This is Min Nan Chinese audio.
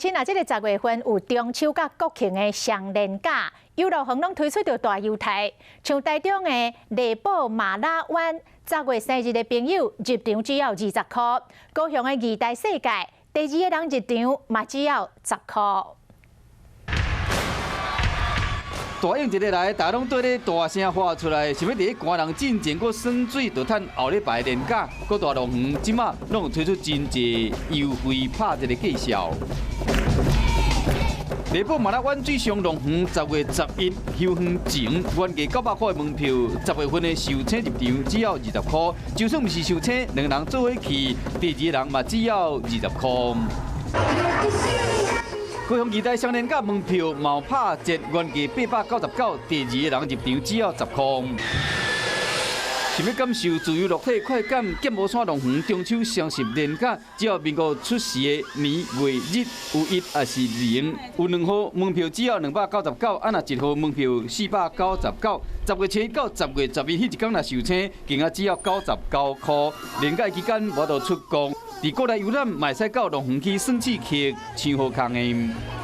親啊，這个十月份有中秋佮國慶的雙連假，遊樂園攏推出著大優待，像台中的麗寶馬拉灣，十月生日的朋友入場只要20箍；高雄的二代世界，第二個人入場嘛只要10箍。大應一个來，大家攏對咧大聲喊出來，想欲佇咧寒人進前，閣耍水，就趁後禮拜連假，各大樂園這馬攏有推出真濟優惠拍折的計數。麗寶馬拉灣水上樂園10月11休園前，原價900塊的門票，十月份的壽星入場只要20箍，就算毋是壽星，兩个人做伙去，第二個人嘛只要20箍。高雄二代雙連假門票嘛拍折，原價899，第二個人入場只要10箍。想欲感受自由落體快感，劍湖山樂園中秋雙十連假，只要民國出世的年月日有一抑是零，有兩號門票只要299，啊若一號門票499。10月7到10月11，彼一工若壽星，金額只要99箍。連假期間無法度出國，佇國內遊覽，嘛會使到樂園去耍刺客、搶好康的。